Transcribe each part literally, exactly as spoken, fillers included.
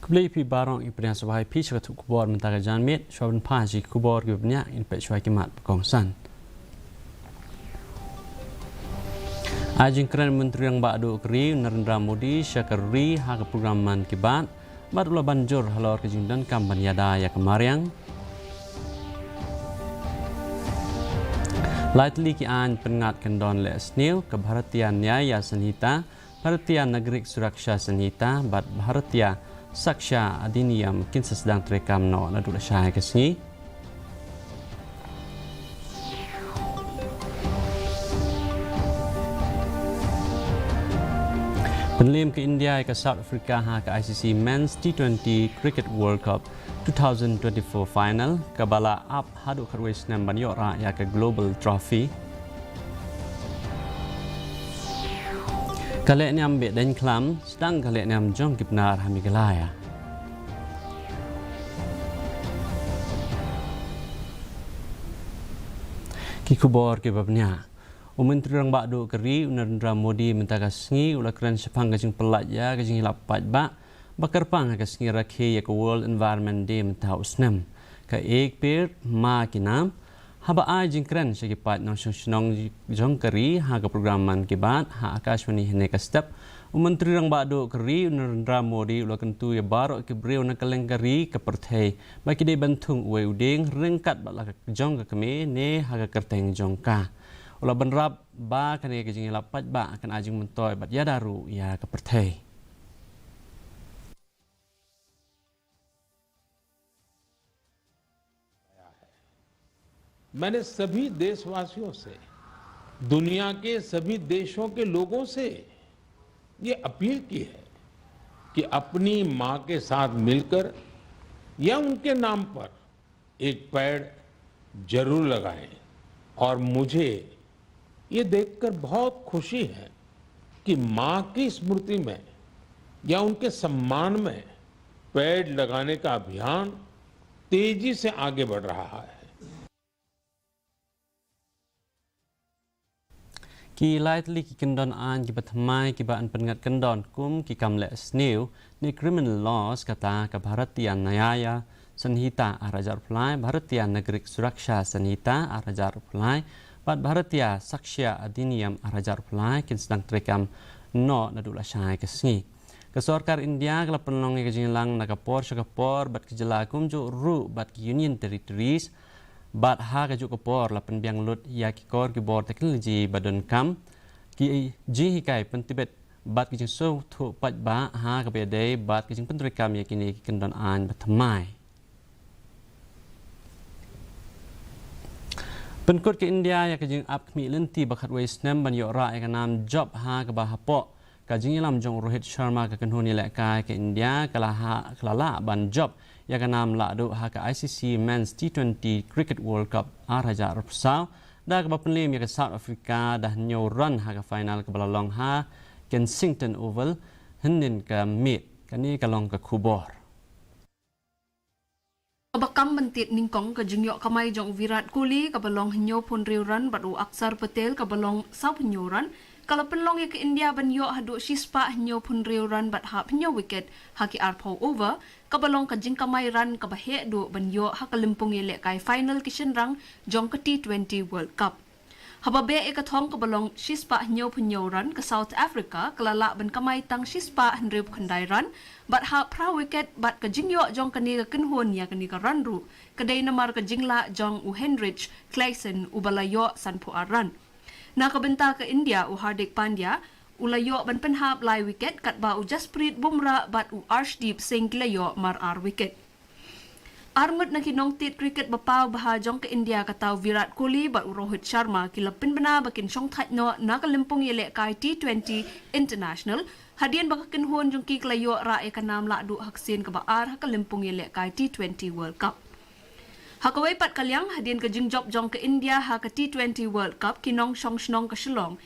Khublei phi baroh, ngi pdiang sngewbha ïa phi sha ka thuk khubor mynta ka janmiet. Shuwa ban pan sha ki khubor kiba bniah, ngin peit shuwa ki mat ba kongsan. Ai jingkren Myntri Rangbah Duh ka ri Narendra Modi sha ka ri ha ka program Mann Ki Baat, bad u la ban jur halor ka jingdonkam ban ïada ïa ka mariang. Lai tylli ki aiñ pynngat kyndon leh sniew, ka Bharatiya Nyaya Sanhita, Bharatiya Nagarik Suraksha Sanhita bad Bharatiya Sakshya Adhiniyam kin sa sdang treikam noh naduh lashai ka sngi. Pynliem ka India ïa ka South Africa ha ka I C C Men's T twenty Cricket World Cup two thousand twenty-four final, kaba la ap haduh khatwei snem ban ïoh rah ïa ka Global Trophy. Ka lehniam beh deng khlam, sdang ka lehniam jong ki Pnar ha Meghalaya. Ki khubor kiba bniah. U Myntri Rangbah Duh ka ri u Narendra Modi mynta ka sngi u la kren shaphang ka jingpyllait ïa ka jingïalap paidbah ba kyrpang ha ka sngi rakhe ïa ka World Environment Day mynta u snem. Ka Ek Ped Maa Ki Naam. Haba ai jingkren sha ki paid nongshong shnong jong ka ri ha ka program Mann Ki Baat ha Akashvani hynne ka step, u Myntri Rangbah Duh ka ri u Narendra Modi u la kyntu ïa baroh ki briew na kylleng ka ri ka pyrthei ba ki dei ban thung uwei u dieng ryngkat bad la ka jong ka kmie ne ha ka kyrteng jong ka. U la bynrap ba kane ka jingïalap paidbah kan ai jingmyntoi bad ïada ruh ïa ka pyrthei. मैंने सभी देशवासियों से, दुनिया के सभी देशों के लोगों से ये अपील की है कि अपनी माँ के साथ मिलकर या उनके नाम पर एक पेड़ जरूर लगाएं। और मुझे ये देखकर बहुत खुशी है कि माँ की स्मृति में या उनके सम्मान में पेड़ लगाने का अभियान तेजी से आगे बढ़ रहा है। Ki lai tylli ki kyndon aiñ kiba thymmai kiba yn pynngat kyndon kum ki kam leh sniew ne criminal laws kata ka Bharatiya Nyaya Sanhita ar hajar arphew lai, Bharatiya Nagarik Suraksha Sanhita ar hajar arphew lai bad Bharatiya Sakshya Adhiniyam ar hajar arphew lai kin sdang treikam noh naduh lashai ka sngi. Ka sorkar India ka la pynlong ïa ka jingïalang na ka por sha ka por bad ki jylla kumjuh ruh bad ki Union Territories bad ha kajuh ka por la pynbiang lut ïa ki kor ki bor technology ba donkam, ki jinghikai pyntbit bad ki jingsngewthuh paidbah ha kaba ïadei bad ki jingpyntreikam ïa kine ki kyndon aiñ ba thymmai. Pynkut ka India ïa ka jingap khmih lynti ba khatwei snem ban ïoh rah ïa ka nam jop ha kaba hapoh ka jingïalam jong u Rohit Sharma, ka kynhun ïalehkai ka India ka la ha, ka la lah ban jop ïa ka nam lahduh ha ka I C C Men's T twenty Cricket World Cup ar hajar arphew saw da kaba pynliem ïa ka South Africa da hynñiew run ha ka final kaba la long ha Kensington Oval hynnin ka miet. Kane ka long ka khubor. Kaba kam ban tied nyngkong, ka jingïoh kamai jong u Virat Kohli kaba long hynñiewphew hynriew run bad u Akshar Patel kaba long sawphew hynñiew run ka la pynlong ïa ka India ban ïoh haduh shispah hynñiewphew hynriew run bad hap hynñiew wicket ha ki arphew over, kaba long ka jingkamai run kaba heh duh ban ïoh ha ka lympung ïalehkai final ki shynrang jong ka T twenty World Cup. Haba beh ïa ka thong kaba long shispah hynñiewphew hynñiew run, ka South Africa ka la lah ban kamai tang shispah hynriewphew khyndai run bad hap phra wicket, bad ka jingïoh jong kane ka kynhun ïa kane ka run ruh ka dei namar ka jinglah jong u Henrik Klaasen uba la ïoh sanphew ar run. Na ka bynta ka India, u Hardik Pandya u la ïoh ban pynhap lai wicket, katba u Jasprit Bumrah bad u Arshdeep Singh ki la ïoh mar ar wicket. Arngut na ki nongtied cricket ba paw bha jong ka India, kata u Virat Kohli bad u Rohit Sharma, ki la pynbna ba kin shongthait noh na ka lympung ïalehkai T twenty International hadien ba ka kynhun jong ki ka la ïoh rah ïa ka nam lahduh ha ka sien kaba ar ha ka lympung ïalehkai T twenty World Cup. Ha kawei pat ka liang, hadien ka jingjop jong ka India ha ka T twenty World Cup, ki nongshong shnong ka Shillong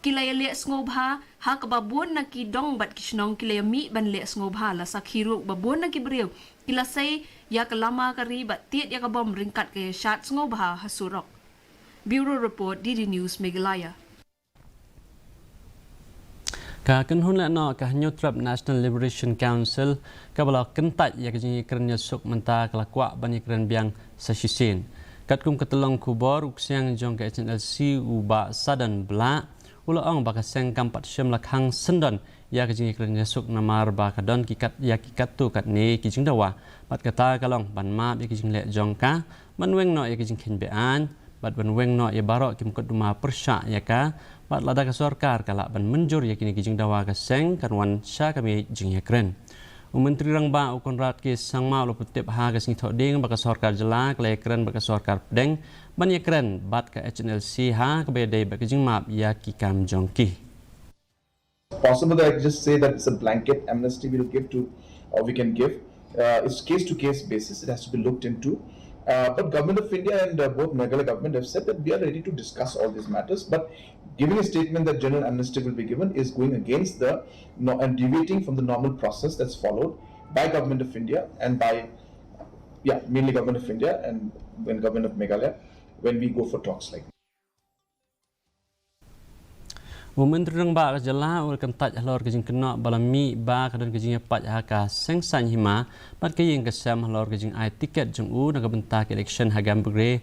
ki la ïaleh sngewbha ha kaba bun na ki dong bad ki shnong ki la ïamih ban leh sngewbha, la sakhi ruh ba bun na ki briew ki la sei ïa ka lama ka ri bad tied ïa ka bom ryngkat ka ïashad sngewbha ha surok. Bureau Report, D D News Meghalaya. Ka kynhun lehnoh ka Hynñiewtrep National Liberation Council kaba la kyntait ïa ka jingïakren ïasuk mynta ka la kwah ban ïakren biang sa shisien. Katkum ka tyllong khubor, u ksiang jong ka H N L C u Bah Sadon Blah u la ong ba ka seng kam pat shym la khang syndon ïa ka jingïakren ïasuk namar ba ka don ki kat ïa ki katto katne ki jingdawa. Bad kata ka long ban map ïa ki jingleh jong ka, ban weng noh ïa ki jingkheiñ be-aiñ, bad ban weng noh ïa baroh ki mukotduma pyrshah ïa ka, bad lada ka sorkar ka lah ban mynjur ïa kine ki jingdawa, ka seng kan wan sha ka miej jingïakren. U Myntri Rangbah u Conrad K Sangma u la pyntip ha ka sngi Thohdieng ba ka sorkar jylla ka la ïakren bad ka sorkar pdeng ban ïakren bad ka H N L C ha kaba ïadei bad ka jingmap ïa ki kam jong ki. Possible that I just say that it's a blanket amnesty we'll give to, or we can give. Uh, it's case to case basis. It has to be looked into. Uh, but Government of India and uh, both Meghalaya government have said that we are ready to discuss all these matters. But giving a statement that general amnesty will be given is going against the no, and deviating from the normal process that's followed by Government of India and by, yeah, mainly Government of India and, and Government of Meghalaya when we go for talks like this. U Myntri Rangbah ka jylla u la kyntait halor ka jingkynnoh ba la mih ba ka don ka jingïapait ha ka seng saiñ hima bad ka ïing ka sem halor ka jingai tiket jong u na ka bynta ka election ha Gambegre.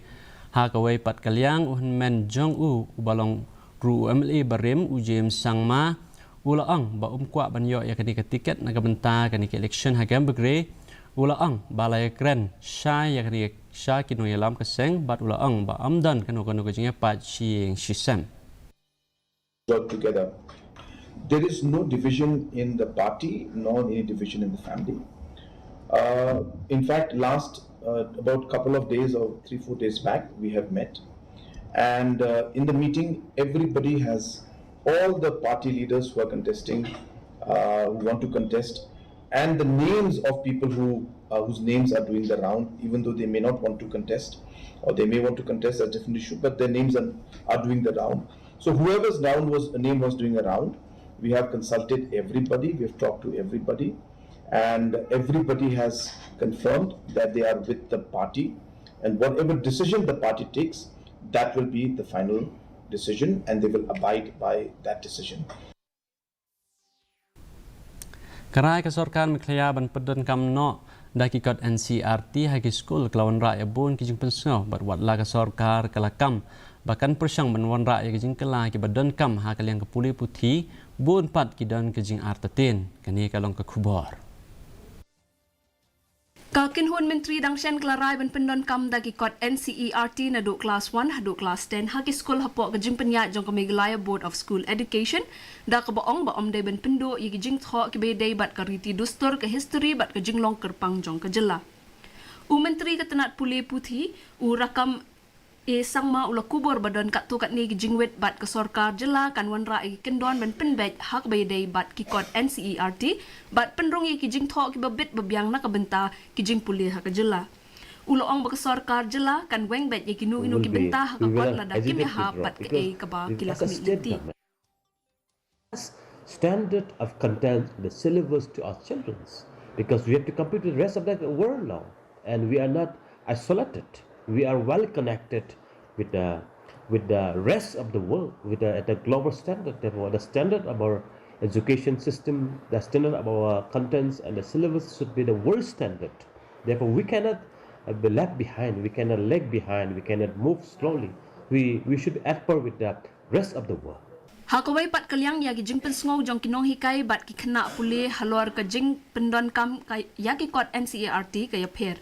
Ha kawei pat ka liang, u hynmen jong u uba long ruh u M L A barim, u James Sangma, u la ong ba um kwah ban ïoh ïa kane ka tiket na ka bynta kane ka election ha Gambegre. U la ong ba la ïakren sha ïa kane sha ki nongïalam ka seng bad u la ong ba ym don kano kano ka jingïapait shi ïing shi sem. Work together. There is no division in the party nor any division in the family. Uh, in fact, last uh, about couple of days or three, four days back, we have met. And uh, in the meeting, everybody has, all the party leaders who are contesting, uh, who want to contest, and the names of people who uh, whose names are doing the round, even though they may not want to contest, or they may want to contest, a different issue, but their names are, are doing the round. So whoever's round was name was doing a round, we have consulted everybody, we have talked to everybody, and everybody has confirmed that they are with the party, and whatever decision the party takes, that will be the final decision, and they will abide by that decision. Ka rai ka sorkar Meghalaya ban pyndonkam noh da ki kot N C E R T ha ki skul ka la wanrah ïa bun ki jingpynsngew bad watla ka sorkar ka la kam ba kan pyrshang ban wanrah ïa ki jingkylla kiba donkam ha ka liang ka pule puthi, bun pat ki don ka jingartatien. Kane ka long ka khubor. Ka kynhun myntri dang shen ka la rai ban pyndonkam da ki kot N C E R T naduh klas one haduh klas ten ha ki skul hapoh ka jingpynïaid jong ka Meghalaya Board of School Education, da kaba ong ba ym dei ban pynduh ïa ki jingthoh kiba ïadei bad ka riti dustur, ka history bad ka jinglong kyrpang jong ka jylla. U Myntri ka tnat pule puthi, u Rakkam A Sangma u la kubur ba don katto katne ki jingwit bad ka sorkar jylla kan wanrah ïa ki kyndon ban pynbeit ha kaba ïadei bad ki kot N C E R T bad pynrung ïa ki jingthoh kiba bit ba biang na ka bynta ki jingpule ha ka jylla. U la ong ba ka sorkar jylla kan weng beit ïa kino kino ki bynta ha ka kot lada kim ïahap bad kaei kaba ki la khmih lynti. Standard of content in the syllabus to our children, because we have to compete with the rest of the world now, and we are not isolated. We are well connected with the with the rest of the world, with the, at the global standard. Therefore, the standard of our education system, the standard of our contents and the syllabus should be the world standard. Therefore, we cannot uh, be left behind. We cannot lag behind. We cannot move slowly. We, we should be at par with the rest of the world. Ha kawei pat ka liang, ïa ki jingpynsngew jong ki nonghikai bad ki khynnah pule halor ka jingpyndonkam ïa ki kot N C E R T ka ïapher.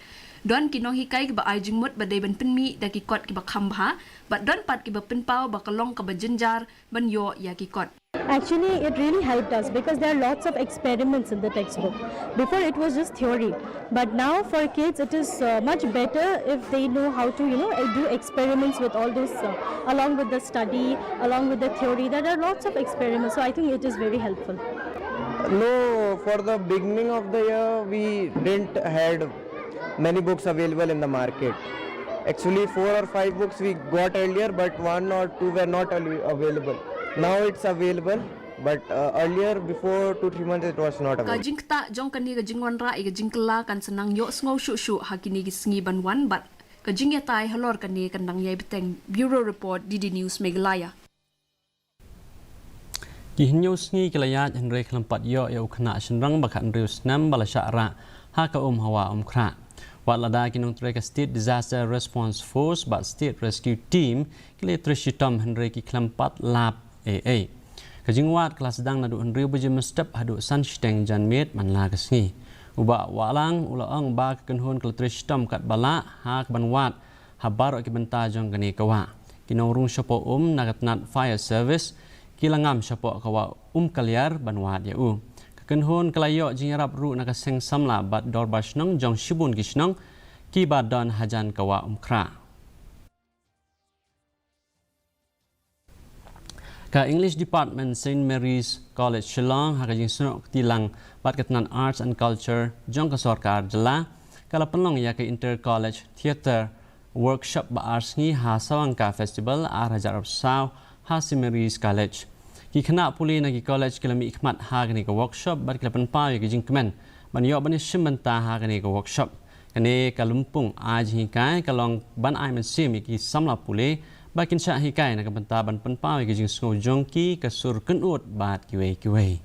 Don ki nonghikai kiba ai jingmut ba dei ban pynmih da ki kot kiba kham bha, bad don pat kiba pynpaw ba ka long kaba jynjar ban ïoh ïa ki kot. Actually, it really helped us because there are lots of experiments in the textbook. Before, it was just theory, but now for kids, it is uh, much better if they know how to, you know, uh, do experiments with all this, uh, along with the study, along with the theory. There are lots of experiments, so I think it is very helpful. No, for the beginning of the year, we didn't had many books available in the market. Actually, four or five books we got earlier, but one or two were not available. Now it's available, but uh, earlier, before two three months, it was not available. Ka jingktah jong kane ka jingwanrah ïa ka jingkylla kan sa nang ïohsngew shuh shuh ha kine ki sngi ban wan bad ka jingïatai halor kane kan nang ïai bteng. Bureau Report, D D News Meghalaya. Ki hynñiew sngi ki la ïaid hynrei khlem pat ïoh ïa u khynnah shynrang ba khathynriew snem ba la shah rah ha ka um ha Wah Umkhrah. Wat lada ki nongtrei ka State Disaster Response Force bad State Rescue Team ki la trei shitom hynrei ki khlem pat lap ei ei. Ka jingwad ka la sdang naduh hynriew baje mynstep haduh san shiteng janmiet man la ka sngi. U Bah Wahlang u la ong ba ka kynhun ka la trei shitom katba lah ha kaban wad ha baroh ki bynta jong kane ka wah. Ki nongrung shapoh um na ka tnat Fire Service ki la ngam shapoh ka Wah Umkaliar ban wad ïa u. Ka kynhun ka la ïoh jingïarap ruh na ka seng samla bad dorbar shnong jong shibun ki shnong kiba don hajan ka Wah Umkhrah. Ka English Department, Saint Mary's College Shillong, ha ka jingsnoh kti lang bad ka tnat Arts and Culture jong ka sorkar jylla, ka la pynlong ïa ka Inter College Theatre Workshop ba ar sngi ha Sawangka Festival ar hajar arphew saw ha Saint Mary's College. Ki khynnah pule na ki college ki la mihkhmat ha kane ka workshop bad ki la pynpaw ïa ka jingkmen ban ïoh ban ïashim bynta ha kane ka workshop. Kane ka lympung ai jinghikai ka long ban ai mynsiem ïa ki samla pule ba kin shah hikai na ka bynta ban pynpaw ïa ki jingsngew jong ki, ka sur kynud bad kiwei kiwei.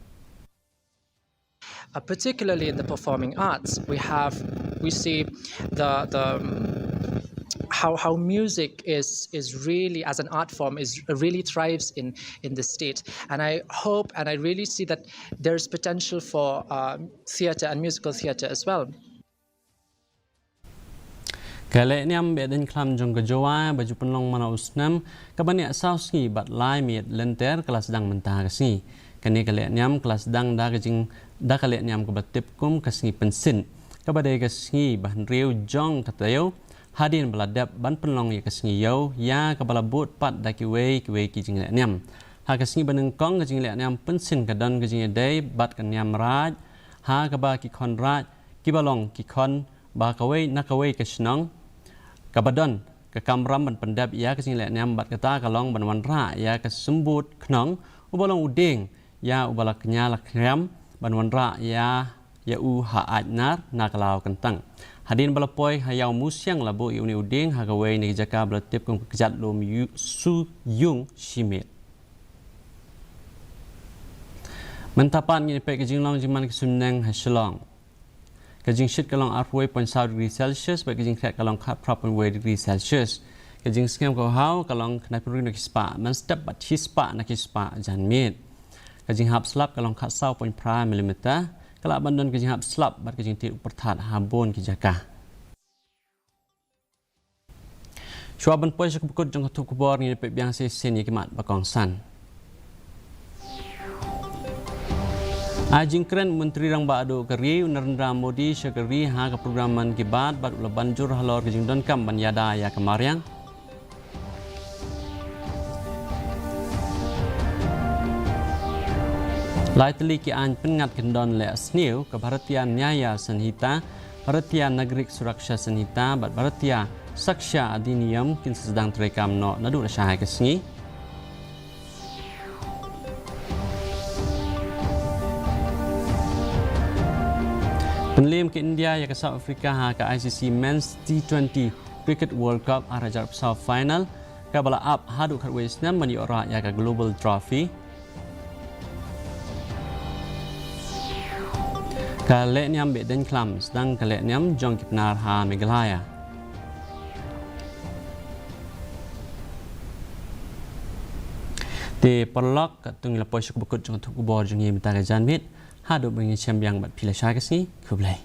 Uh, particularly in the performing arts, we have we see the the um, how how music is is really as an art form is really thrives in in the state, and I hope and I really see that there's potential for uh, theatre and musical theatre as well. Ka lehniam Behdeiñkhlam jong ka Jowai ba ju pynlong man la u snem, kaba niah saw sngi bad lai miet lynter ka la sdang mynta ka sngi. Kane ka lehniam ka la sdang da ka jing da ka lehniam kaba tip kum ka sngi Pynsint, kaba dei ka sngi ba hynriew jong ka taïew hadien ba la dep ban pynlong ïa ka sngi Ïew, ïa kaba la bud pat da kiwei kiwei ki jinglehniam. Ha ka sngi ba nyngkong ka jinglehniam Pynsint ka don ka jingïadei bad ka niam raid, ha kaba ki khon raid kiba long ki khon ba kawei na kawei ka shnong kaba don ka kamram ban pyndep ïa ka jinglehniam bad kata ka long ban wanrah ïa ka symbud khnong uba long u dieng ïa uba la kñia la khriam ban wanrah ïa ïa u ha Aitnar na ka Law Kyntang. Hadien ba la poi ha Ïew Musiang la buh ïa une u dieng ha kawei na ki jaka ba la tip kum ka kjat lum Su Yung Shimiet. Mynta pat ngin ïa peit ka jinglong jingman ka suiñbneng ha Shillong. Ka jingshit ka long arphew wei point saw degree Celsius bad ka jingkhriat ka long khatphra point wei degree Celsius. Ka jingsngem ka haw ka long khyndai point hynriew na ki spah mynstep bad shi spah na ki spah janmiet. Ka jinghap slap ka long khatsaw point phra millimeter. Ka lah ban don ka jinghap slap bad ka jingtied u pyrthat ha bun ki jaka. Shuwa ban poi sha ka bakut jong ka thup khubor, ngin ïa peit biang shisien ïa ki mat ba kongsan. Ai jingkren Myntri Rangbah Duh ka ri u Narendra Modi sha ka ri ha ka program Mann Ki Baat bad u la ban jur halor ka jingdonkam ban ïada ïa ka mariang. Lai tylli ki aiñ pynngat kin don leh sniew, ka Bharatiya Nyaya Sanhita, Bharatiya Nagarik Suraksha Sanhita bad Bharatiya Sakshya Adhiniyam kin sa sdang treikam noh naduh lashai ka sngi. Pynliem ka India ïa ka South Africa ha ka I C C Men's T twenty Cricket World Cup ar hajar arphew saw final, kaba la ap haduh khatwei snem ban ïoh rah ïa ka Global Trophy. Ka lehniam Behdeiñkhlam sdang ka lehniam jong ki Pnar ha Meghalaya. Te paralok, katto ngi la poi sha ka bakut jong ka thup khubor jong ngi mynta ka janmiet. Haduh ba ngin ïashem biang bad phi lashai ka sngi, khublei.